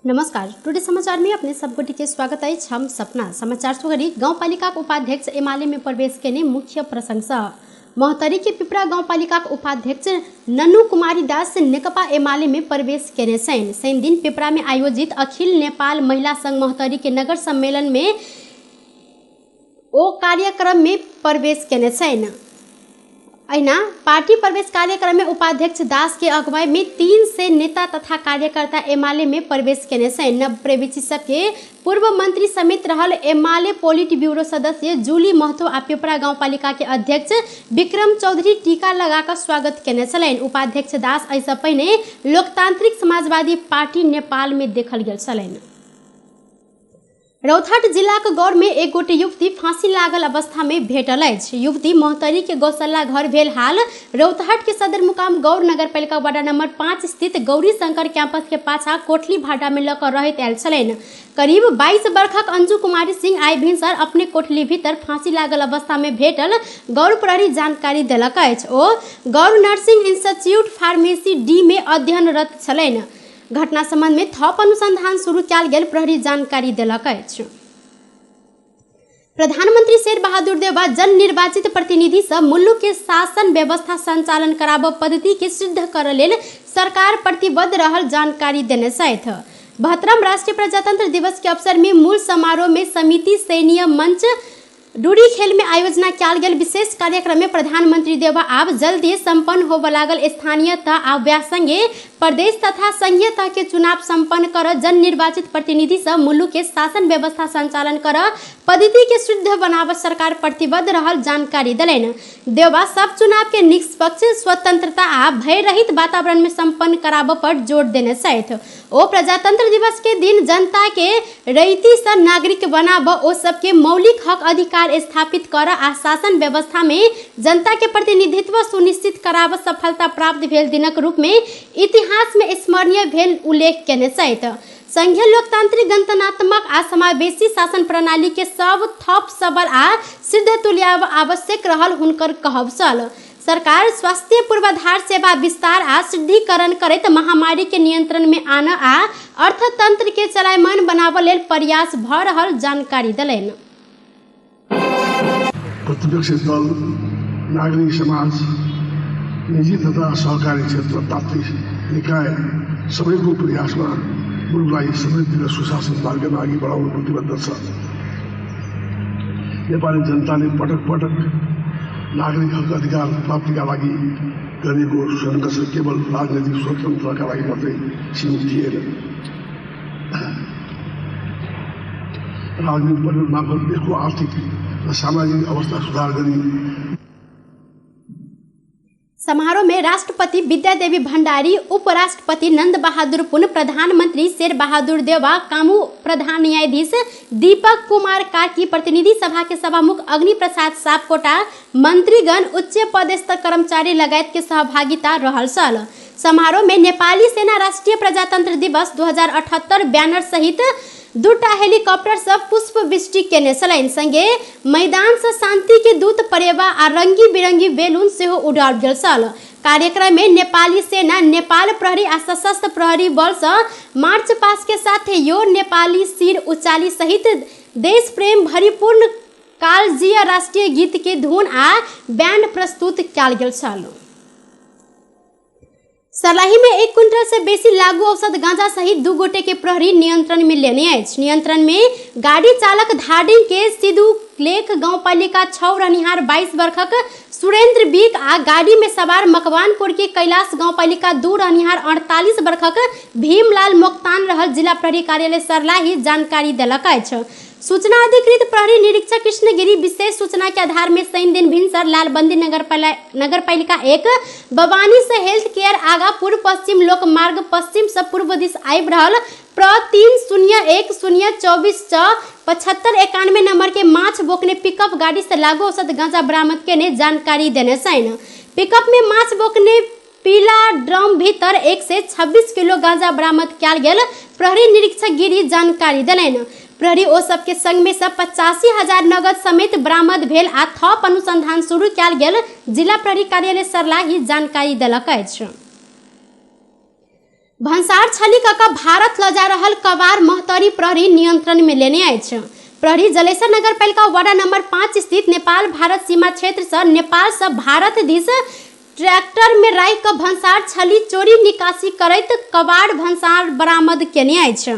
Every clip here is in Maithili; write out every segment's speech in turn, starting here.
नमस्कार, टुडे समाचार में अपने सब गोटे के स्वागत अछि। हम सपना समाचार सुगरी गाउँपालिका के उपाध्यक्ष एमाले में प्रवेश केने मुख्य प्रशंसा। महोत्तरी के पिपरा गाउँपालिका के उपाध्यक्ष नन्नू कुमारी दास नेकपा एमाले में प्रवेश केने छनि। शनि दिन पिपरा में आयोजित अखिल नेपाल महिला संघ महोत्तरी के नगर सम्मेलन में ओ कार्यक्रम में प्रवेश केने छनि। अहिना पार्टी प्रवेश कार्यक्रम में उपाध्यक्ष दास के अगुवाई में 300 नेता तथा कार्यकर्ता एमाले में प्रवेश केने छनि। नव प्रवेशी सबके पूर्व मंत्री समेत रहल एमाले पोलिट ब्यूरो सदस्य जूली महतो आ पिपरा गाउँपालिका के अध्यक्ष विक्रम चौधरी टीका लगाकर स्वागत केने छलनि। उपाध्यक्ष दास एहिसँ पहिने लोकतांत्रिक समाजवादी पार्टी नेपाल में देखल गेल छलनि। रौतहट जिलाक गौर में एक गोटे युवती फांसी लागल अवस्था में भेटल अछि। युवती महोत्तरी के गौशाला घर भेल हाल रौतहट के सदरमुकाम गौर नगरपालिका वार्ड नंबर 5 स्थित गौरी शंकर कैंपस के पाछा कोठली भाटा में लऽ कऽ रहैत आयल छलनि। करीब 22 वर्षक अंजू कुमारी सिंह आइ भिनसर अपने कोठली भीतर फांसी लागल अवस्था में भेटल गौर प्रहरी जानकारी देलक अछि। ओ Gaur nursing institute pharmacy D में अध्ययनरत छलनि। घटना संबंध में थप अनुसंधान शुरू कयल गेल प्रहरी जानकारी देलक अछि। प्रधानमंत्री शेर बहादुर देउवा जननिर्वाचित प्रतिनिधि सब मुल्क के शासन व्यवस्था संचालन कराबऽ पद्धति के सिद्ध करऽ लेल सरकार प्रतिबद्ध रहल जानकारी देने छथि। 72वां राष्ट्रीय प्रजातंत्र दिवस के अवसर में मूल समारोह में समिति सैन्य मंच डूरी खेल में आयोजना कयल गेल विशेष कार्यक्रम में प्रधानमंत्री देउवा आब जल्दी संपन्न होबऽ लागल स्थानीय तह आ वएह संगे प्रदेश तथा संघीय तह के चुनाव संपन्न कर जननिर्वाचित प्रतिनिधि सब मुल्क के शासन व्यवस्था संचालन कर पद्धति के शुद्ध बनाबऽ सरकार प्रतिबद्ध रहल जानकारी देलनि। देउवा सब चुनाव के निष्पक्ष, स्वतंत्रता आ भय रहित वातावरण में संपन्न कराबऽ पर जोर देने छथि। ओ प्रजातंत्र दिवस के दिन जनता के रैती से नागरिक बनाबऽ, ओ सबके मौलिक हक अधिकार स्थापित कर आ शासन व्यवस्था में जनता के प्रतिनिधित्व सुनिश्चित कराबऽ सफलता प्राप्त भेल दिनक रूप में इतिहास में स्मरणीय भेल उल्लेख केने छथि। संघीय लोकतांत्रिक गणतंत्रात्मक आ समावेशी शासन प्रणाली के सब थप सबल आ सिद्ध तुल्याब आवश्यक रहल हुनकर कहब छल। सरकार स्वास्थ्य पूर्वाधार सेवा विस्तार आ सुदृढ़ीकरण करैत महामारी के नियंत्रण में आन आ अर्थतंत्र के चलायमान बनाबऽ लेल प्रयास भऽ रहल जानकारी देलनि। प्रतिपक्षी दल, नागरिक समाज, निजी तथा सहकारी क्षेत्र, तात्विक निकाय सबैको प्रयासमा मुलुकलाई समृद्धि र सुशासन मार्गमा अघि बढाउन प्रतिबद्ध छ। नेपाली जनताले पटक पटक नागरिक हक अधिकार प्राप्तिका लागि गरेको सङ्घर्ष केवल राजनैतिक स्वतन्त्रताका लागि मात्रै सीमित थिएन। राजनीतिक परिवर्तन मार्फत देशको आर्थिक र सामाजिक अवस्था सुधार गरी समारोह में राष्ट्रपति विद्यादेवी भंडारी, उपराष्ट्रपति नंद बहादुर पुन, प्रधानमंत्री शेर बहादुर देउवा, कामू प्रधान न्यायाधीश दीपक कुमार कार्की, प्रतिनिधि सभा के सभामुख अग्नि प्रसाद सापकोटा, मंत्रीगण, उच्च पदस्थ कर्मचारी लगायत के सहभागिता रहल छल। समारोह में नेपाली सेना राष्ट्रीय प्रजातंत्र दिवस 2078 बैनर सहित दूटा हेलीकॉप्टर सब पुष्प वृष्टि केने छलनि। संगे मैदान से शांति के दूत परेवा आ रंगी बिरंगी बैलून सेहो उड़ाओल गेल छल। कार्यक्रम में नेपाली सेना, नेपाल प्रहरी आ सशस्त्र प्रहरी बल से मार्च पास के साथ यो नेपाली सिर उचाली सहित देश प्रेम भरिपूर्ण कालजीय राष्ट्रीय गीत के धुन आ बैंड प्रस्तुत कयल गेल छल। सर्लाही में 1 क्विंटल से बेसी लागू औषध गांजा सहित 2 गोटे के प्रहरी नियंत्रण में लेने अछि। नियंत्रण में गाड़ी चालक धाडिंग के सिधु लेख गाउँपालिका 6 रहनिहार 22 वर्षक सुरेंद्र बीक आ गाड़ी में सवार मकवानपुर के कैलाश गाउँपालिका 2 रहनिहार 48 वर्षक भीमलाल मोक्तान रहल जिला प्रहरी कार्यालय सर्लाही जानकारी देलक अछि। सूचना अधिकृत प्रहरी निरीक्षक कृष्णगिरी विशेष सूचना के आधार में शनि दिन भिनसर लालबंदी नगरपालिका 1 बवानी से हेल्थ केयर आगा पूर्व पश्चिम लोक मार्ग पश्चिम से पूर्व दिश आबि रहल प्र 3 0 1 0 24 6 75 91 नंबर के माछ बोकने पिकअप गाड़ी से लागू औषध गांजा बरामद केने जानकारी देने छनि। पिकअप में माछ बोकने पीला ड्रम भीतर 126 किलो गांजा बरामद कयल गेल प्रहरी निरीक्षक गिरी जानकारी देलनि। प्रहरी ओ सबके संग में से 85,000 नगद समेत बरामद भेल आ थप अनुसंधान शुरू कयल गेल जिला प्रहरी कार्यालय सर्लाही जानकारी देलक अछि। भन्सार छली कऽ कऽ भारत लऽ जा रहल कबाड़ महोत्तरी प्रहरी नियंत्रण में लेने अछि। प्रहरी जलेसर नगरपालिका वार्ड नंबर 5 स्थित नेपाल भारत सीमा क्षेत्र से नेपाल से भारत दिस ट्रैक्टर में राखि कऽ भन्सार छली चोरी निकासी करैत कबाड़ भन्सार बरामद केने अछि।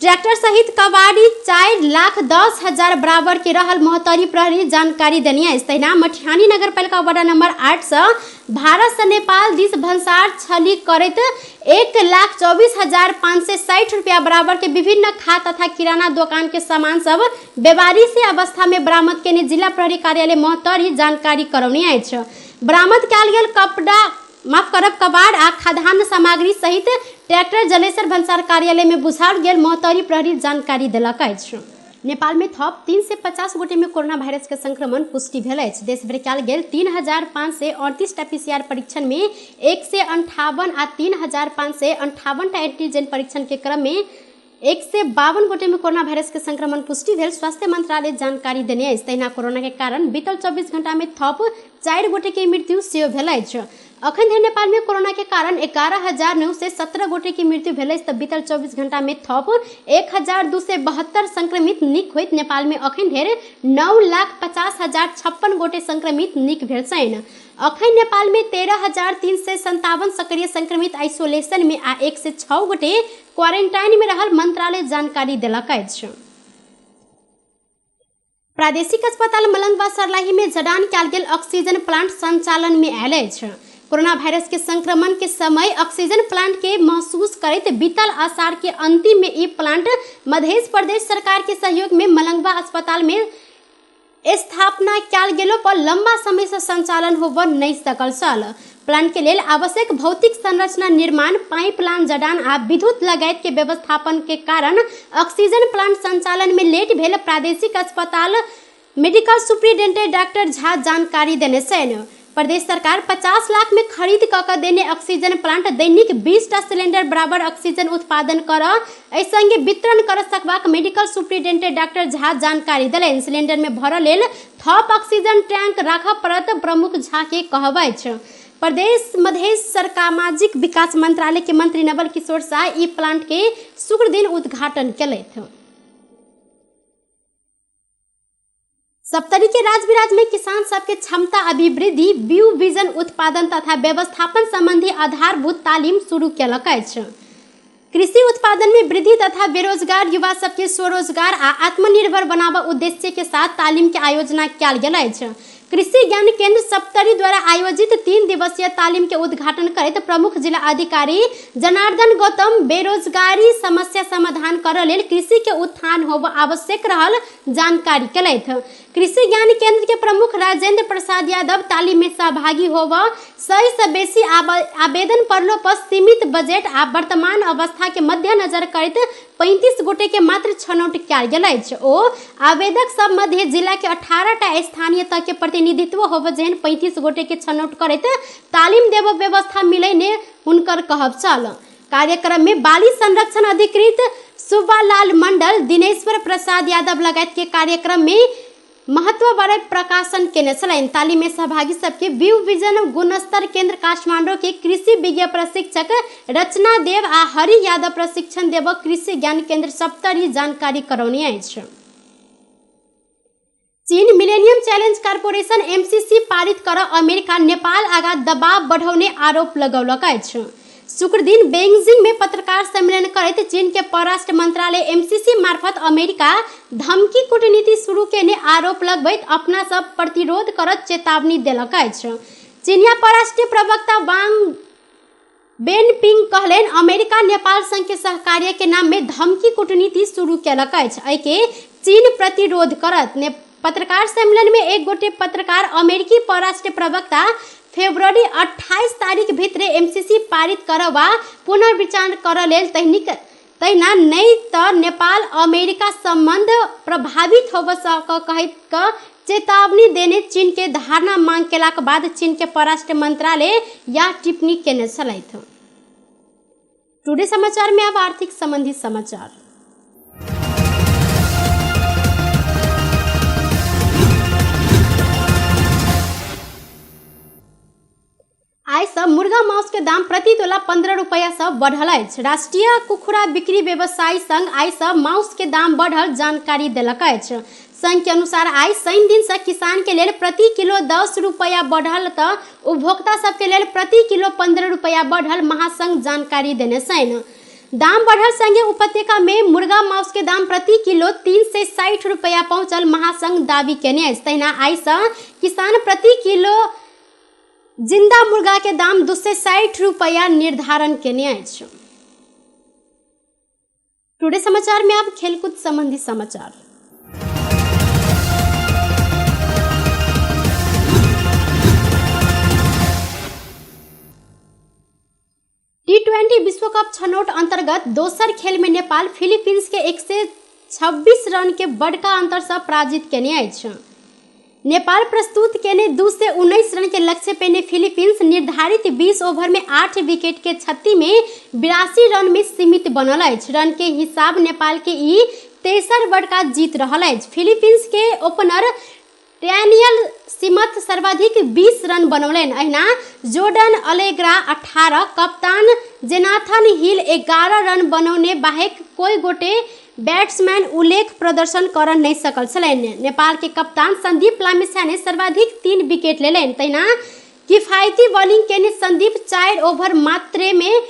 ट्रैक्टर सहित कबाड़ी 4,10,000 बराबर के रहल महोत्तरी प्रहरी जानकारी देने अछि। तहिना मटिहानी नगरपालिका वार्ड नंबर 8 से भारत से नेपाल दिस भन्सार छली करैत 1,24,560 रुपया बराबर के विभिन्न खाद तथा किराना दोकान के सामान सब बेवारिसी अवस्था में बरामद केने जिला प्रहरी कार्यालय महोत्तरी जानकारी करौने अछि। बरामद कयल गेल कपड़ा माफ करब कबाड़ आ खाद्यान्न सामग्री सहित ट्रैक्टर जलेसर भन्सार कार्यालय में बुझाओल गेल महोत्तरी प्रहरी जानकारी देलक अछि। नेपाल में थप 350 गोटे में कोरोना वायरस के संक्रमण पुष्टि भेल अछि। देश भरि कयल गेल 3538 टा पीसीआर परीक्षण में 158 आ 3558 टा एंटीजन परीक्षण के क्रम में 152 गोटे में कोरोना वायरस के संक्रमण पुष्टि भेल स्वास्थ्य मंत्रालय जानकारी देने अछि। तहिना कोरोना के कारण बीतल 24 घंटा में थप 4 गोटे के मृत्यु सेहो भेल अछि। अखन धरि नेपाल में कोरोना के कारण 11,917 गोटे के मृत्यु भेल अछि तऽ बीतल 24 घंटा में थप 1,272 संक्रमित नीक होइत नेपाल में अखन धरि 9,50,056 गोटे संक्रमित नीक भेल छनि। अखन नेपाल में 13,357 सक्रिय संक्रमित आइसोलेशन में आ 106 गोटे क्वारेंटाइन में रहल मंत्रालय जानकारी देलक अछि। प्रादेशिक अस्पताल मलंगवा सर्लाही में जडान कयल गेल ऑक्सीजन प्लांट संचालन में आयल अछि। कोरोना वायरस के संक्रमण के समय ऑक्सीजन प्लांट के महसूस करैत बीतल आषाढ़ के अंतिम में ई प्लांट मध्य प्रदेश सरकार के सहयोग में मलंगवा अस्पताल में स्थापना कयल गेलो पर लंबा समय से संचालन होबऽ नहि सकल छल। प्लांट के लेल आवश्यक भौतिक संरचना निर्माण, पाइपलाइन जडान आ विद्युत लगायत के व्यवस्थापन के कारण ऑक्सीजन प्लांट संचालन में लेट भेल प्रादेशिक अस्पताल मेडिकल सुप्रिंटेंडेंट डॉक्टर झा जानकारी देने छनि। प्रदेश सरकार 50 लाख में खरीद कऽ के देने ऑक्सीजन प्लांट दैनिक 20 टा सिलेंडर बराबर ऑक्सीजन उत्पादन कर एहि संगे वितरण कर सकबाक मेडिकल सुप्रिंटेंडेंट डॉक्टर झा जानकारी देलनि। सिलेंडर में भरऽ लेल थप ऑक्सीजन टैंक राखऽ पड़त प्रमुख झा के कहब अछि। प्रदेश मधेश सामाजिक विकास मंत्रालय के मंत्री नवल किशोर शाह ई प्लांट के शुक्र दिन उद्घाटन केलथि। सप्तरी के राजविराज में किसान सबके क्षमता अभिवृद्धि, व्यू विजन उत्पादन तथा व्यवस्थापन संबंधी आधारभूत तालीम शुरू केलक अछि। कृषि उत्पादन में वृद्धि तथा बेरोजगार युवा सबके स्वरोजगार आ आत्मनिर्भर बनाबऽ उद्देश्य के साथ तालीम के आयोजना कयल गेल अछि। कृषि ज्ञान केंद्र सप्तरी द्वारा आयोजित 3 दिवसीय तालीम के उद्घाटन करैत प्रमुख जिला अधिकारी जनार्दन गौतम बेरोजगारी समस्या समाधान करऽ लेल कृषि के उत्थान होब आवश्यक रहल जानकारी केलथि। कृषि ज्ञान केंद्र के प्रमुख राजेंद्र प्रसाद यादव तालीम में सहभागी होब 100 से बेसी आवेदन पड़लो पर सीमित बजट आ वर्तमान अवस्था के मद्देनजर करैत 35 गोटे के मात्र छनौट कयल गेल अछि। ओ आवेदक सब मध्य जिला के 18 टा स्थानीय तह के प्रतिनिधित्व होब जेहन 35 गोटे के छनौट करैत तालीम देब व्यवस्था मिलने हुनकर कहब छल। कार्यक्रम में बाली संरक्षण अधिकृत सुब्बालाल मंडल, दिनेश्वर प्रसाद यादव लगायत के कार्यक्रम में महत्व बारे प्रकाशन केने छलनि। तालीम में सहभागी सबके व्यू विजन गुणस्तर केंद्र काठमांडू के कृषि विज्ञ प्रशिक्षक रचना देव आ हरि यादव प्रशिक्षण देव कृषि ज्ञान केंद्र सप्तरी जानकारी करौने अछि। चीन मिलेनियम चैलेंज कॉर्पोरेशन एमसीसी पारित कर अमेरिका नेपाल आगा दबाव बढ़ौने आरोप लगौलक अछि। शुक्र दिन बेइजिंग में पत्रकार सम्मेलन करैत चीन के परराष्ट्र मंत्रालय एमसीसी मार्फत अमेरिका धमकी कूटनीति शुरू केने आरोप लगबैत अपना सब प्रतिरोध करत चेतावनी देलक अछि। चीनिया परराष्ट्र प्रवक्ता वांग बेनपिंग कहलनि अमेरिका नेपाल संघ के सहकार्य के नाम में धमकी कूटनीति शुरू केलक अछि, एहि के चीन प्रतिरोध करत। पत्रकार सम्मेलन में एक गोटे पत्रकार अमेरिकी परराष्ट्र प्रवक्ता फरवरी 28 तारीख भीतर एमसीसी पारित कर वा पुनर्विचार कर लेल तहिना नहि तऽ नेपाल अमेरिका संबंध प्रभावित होब सक कहैत क चेतावनी देने चीन के धारणा मांग केलाक बाद चीन के परराष्ट्र मंत्रालय यह टिप्पणी केने छलथि। टुडे समाचार में अब आर्थिक संबंधी समाचार। आइ से मुर्गा मांस के के दाम प्रति तोला 15 रुपैया से बढ़ल अछि। राष्ट्रीय कुखुरा बिक्री व्यवसायी संघ आइ से मांस के दाम बढ़ल जानकारी देलक अछि। संघ के अनुसार आइ शनि दिन से किसान के लेल प्रति किलो 10 रुपैया बढ़ल त उपभोक्ता सबके लेल प्रति किलो 15 रुपैया बढ़ल महासंघ जानकारी देने छनि। दाम बढ़ल संगे उपत्यका में मुर्गा मांस के दाम प्रति किलो 360 रुपैया पहुंचल महासंघ दावी केने अछि। तहिना आइ से किसान प्रति किलो जिंदा मुर्गा के दाम 260 रुपैया निर्धारण केने अछि। टुडे समाचार में अब खेलकूद संबंधी समाचार। टी20 विश्व कप छनौट अंतर्गत दोसर खेल में नेपाल फिलीपींस के 126 रन के बड़का अंतर से पराजित केने अछि। नेपाल प्रस्तुत केने 219 रन के लक्ष्य पेने फिलीपींस निर्धारित 20 ओवर में 8 विकेट के क्षति में 82 रन में सीमित बनल अछि। रन के हिसाब नेपाल के ई तेसर बड़का जीत रहल अछि। फिलीपींस के ओपनर डैनियल सिमथ सर्वाधिक 20 रन बनौलनि। अहिना जोर्डन अलेग्रा 18, कप्तान जेनाथन हिल 11 रन बनौने बाहेक कोई गोटे बैट्समैन उल्लेख प्रदर्शन कर नहि सकल छलनि। नेपाल के कप्तान संदीप लामिछाने सर्वाधिक 3 विकेट लेलनि। तहिना किफायती बॉलिंग केने संदीप 4 ओवर मात्रे में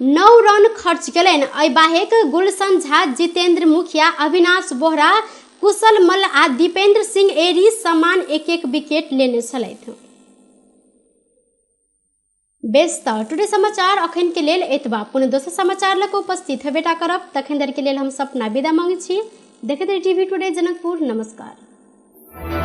9 रन खर्च केलनि। एहि बाहेक गुलशन झा, जितेंद्र मुखिया, अविनाश बोहरा, कुशल मल्ल आ दीपेंद्र सिंह एरी समान 1-1 विकेट लेने छलथि। बेस त टुडे समाचार अखन के लेल एतबा। पुनः दोसर समाचार लऽ कऽ उपस्थित हेबेटा करब। तखन धरि के लेल हम सपना विदा मांगै छी। देखैत रही टीवी टुडे जनकपुर। नमस्कार।